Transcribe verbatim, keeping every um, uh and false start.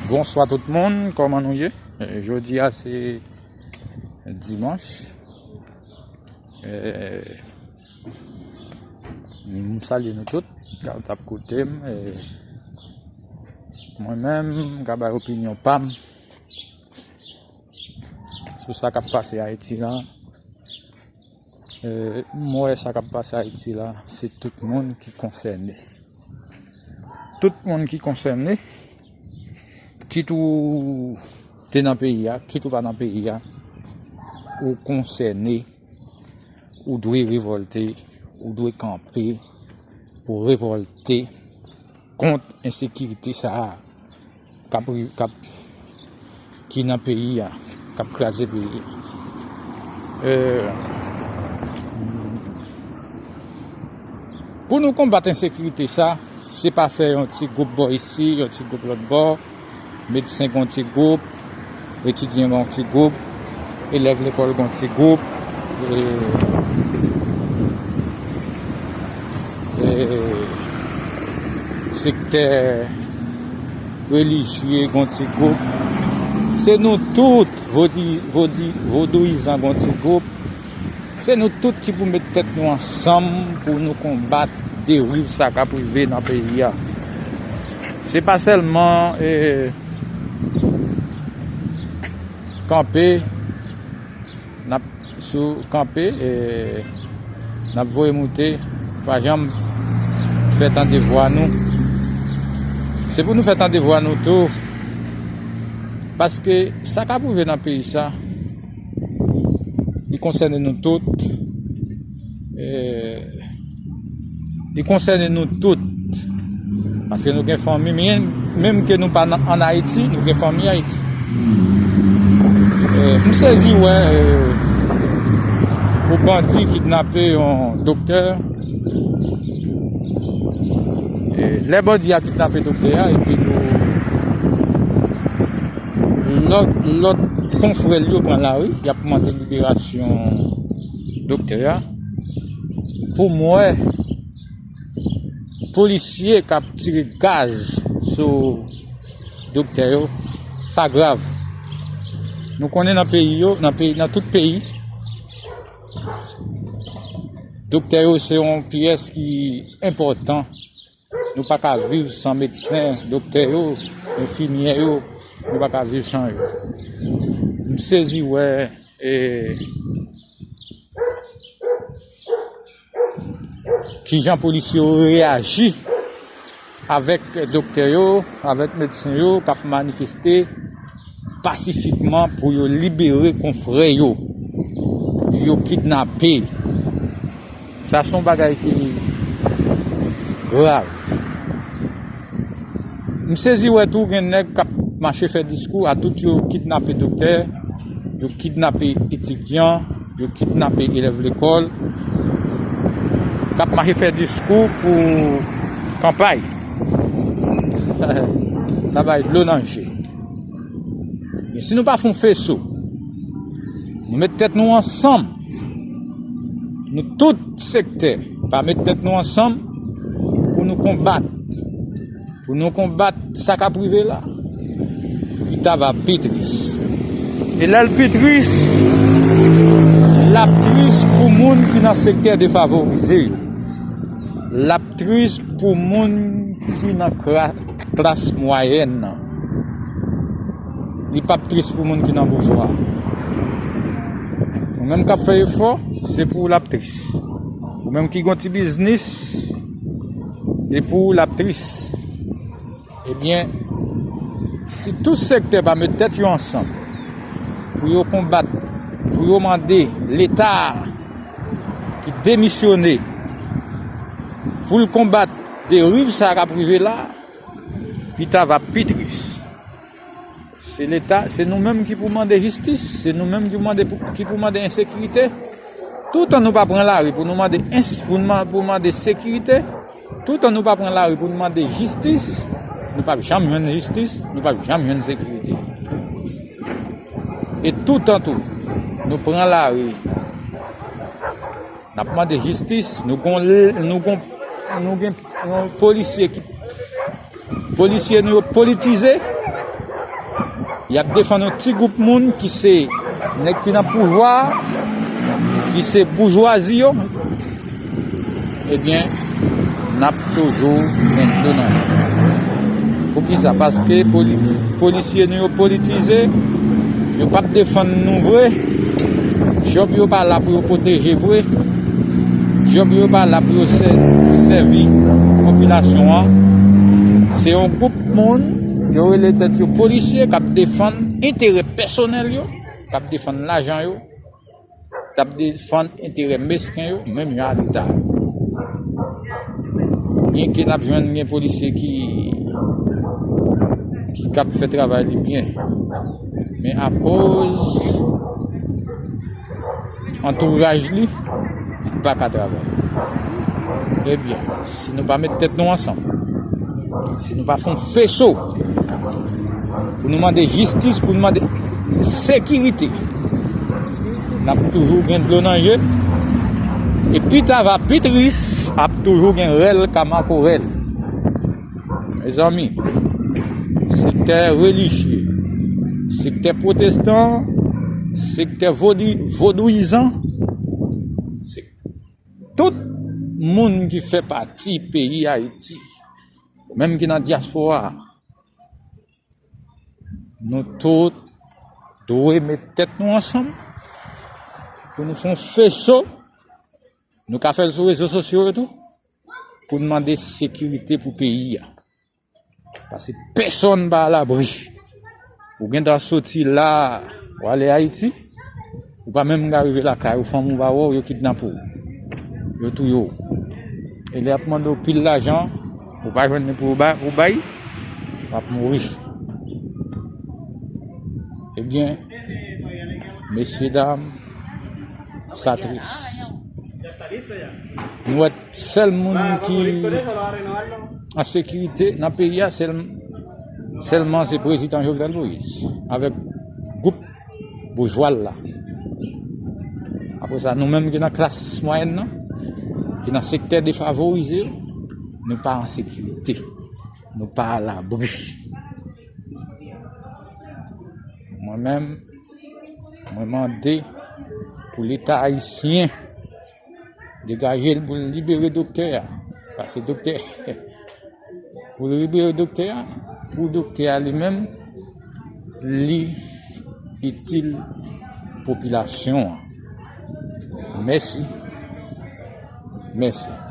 Bonswa tout moun, kòman nou ye? Eh, jodi a se dimanch. Eh, m salye nou tout k ap koute m. Eh, mwen menm, m ka bay opinyon pa m sou sa k ap pase Ayiti la. Eh, m wè sa k ap pase Ayiti la, se tout moun ki konsène. Tout moun ki konsène, kit ou te nan peyi a, kit ou pa nan peyi a, ou konsène, ou dwe revòlte, ou dwe kanpe pou revòlte kont ensekirite sa a k ap, k ap, ki nan peyi a, k ap kraze peyi a. Eh, pou nou konbat ensekirite sa, se pa fè yon ti gwoup bò isi, yon ti gwoup lòt bò, medsen gon ti gwoup, etidyan gon ti gwoup, elèv lekòl gon ti gwoup, e, e, sektè relijye gon ti gwoup. Se nou tout, vodi-, vodi-, vodouyizan gon ti gwoup. Se nou tout ki pou met tèt nou ansanm pou nou konbat deriv sa k ap rive nan peyi a. Se pa sèlman, eh, kanpe, n ap sou kanpe, eh, n ap voye moute, pa janm fè tande vwa nou. Se pou nou fè tande vwa nou tou, paske sa k ap rive nan peyi sa, li konsène nou tout. Eh, li konsène nou tout. Paske nou gen fanmi, menm, menm ke nou pa nan, ann Ayiti, nou gen fanmi Ayiti. Eh, m sezi wè, eh, pou bandi kidnape yon doktè. Eh, lè bandi a kidnape doktè a, epi nou, lòt, lòt konfrè l yo pran lari, y ap mande liberasyon doktè a. Pou m wè, polisye k ap tire gaz sou doktè yo, sa grav. Nou konnen nan peyi yo, nan peyi, nan tout peyi, doktè yo se yon pyès ki enpòtan. Nou pa ka viv san medsen, doktè yo, enfimyè yo, nou pa ka viv san yo. M sezi wè, e, kijan polisye yo reyaji avèk doktè yo, avèk medsen yo k ap manifeste pasifikman pou yo libere konfrè yo, yo kidnape. Sa se yon bagay ki grav. M sezi wè tou gen nèg k ap mache fè diskou a tout yo kidnape doktè, yo kidnape etidyan, yo kidnape elèv lekòl, k ap mache fè diskou pou kanpay. Sa bay dlo nan je. Men si nou pa fè yon feso, nou met tèt nou ansanm, nou tout sektè, pa met tèt nou ansanm pou nou konbat, pou nou konbat sa k ap rive la, pita va pi tris. E lè l pi tris, l ap tris pou moun ki nan sektè defavorize yo. L ap tris pou moun ki nan kra-, klas mwayèn nan. Li p ap tris pou moun ki nan boujwa. Ou menm k ap fè efò, se pou w l ap tris. Ou menm ki gon ti biznis, se pou w l ap tris. Ebyen, si tout sektè pa met tèt yo ansanm pou yo konbat, pou yo mande Leta ki demisyone pou l konbat deriv sa k ap rive la, pita va pi tris. Se Leta, se nou menm ki pou mande jistis, se nou menm ki mande pou, ki pou mande ensekirite. Toutan nou pa pran lari pou nou mande ens-, pou nou ma-, pou mande sekirite, toutan nou pa pran lari pou nou mande jistis, nou p ap janm jwenn jistis, nou p ap janm jwenn sekirite. E toutan tou, nou pran lari, n ap mande jistis, nou gon, nou gon, nou gen yon polisye ki, polisye nou yo politize, Y ap defann yon ti gwoup moun ki se nèg ki nan pouvwa, ki se boujwazi yo, ebyen, n ap toujou gen dlo nan men. Poukisa? Paske politi-, polisye nou yo politize, yo p ap defann nou vre. Djòb yo pa la pou yo pwoteje vre. Djòb yo pa la pou yo sè-, sèvi popilasyon an. Se yon gwoup moun, yo rele tèt yo polisye, k ap defann enterè pèsonèl yo, k ap defann lajan yo, k ap defann enterè mesken yo, menm jan a Leta. Byenke n ap jwenn gen polisye ki, ki k ap fè travay li byen, men akoz antouraj li, li pa ka travay. Ebyen, si nou pa met tèt nou ansanm, si nou pa fè yon feso pou nou mande jistis, pou nou mande sekirite, n ap toujou gen dlo nan je. E pita va pi tris, ap toujou gen rèl ka makorèl. Mezanmi, sektè relijye, sektè pwotestan, sektè vodi-, vodouyizan, se tout moun ki fè pati peyi Ayiti, menm ki nan dyaspora a, nou tout dwe met tèt nou ansanm pou nou fè yon feso. Nou ka fè l sou rezo sosyo yo tou, pou n mande sekirite pou peyi a. Paske pèsonn pa alabri. Ou gentan soti la, w ale Ayiti, ou pa menm ka rive lakay ou, fanmi w pa wè w, yo kidnape w. Yo touye w. E lè y ap mande w pil lajan, ou pa jwenn li pou w ba-, ou bay, w ap mouri. Ebyen, mesye dam, sa tris. Nou wè sèl moun ki an sekirite nan peyi a, sèl-, sèlman se prezidan Jovenel Moïse, avèk gwoup boujwa l la. Apre sa, nou menm ki nan klas mwayèn nan, ki nan sektè defavorize yo, nou pa an sekirite. Nou pa alabri. Mwen menm, mwen mande pou Leta ayisyen degaje l pou l libere doktè a. Paske doktè, pou l libere doktè a, pou doktè a li menm, li itil popilasyon an. Mèsi. Mèsi.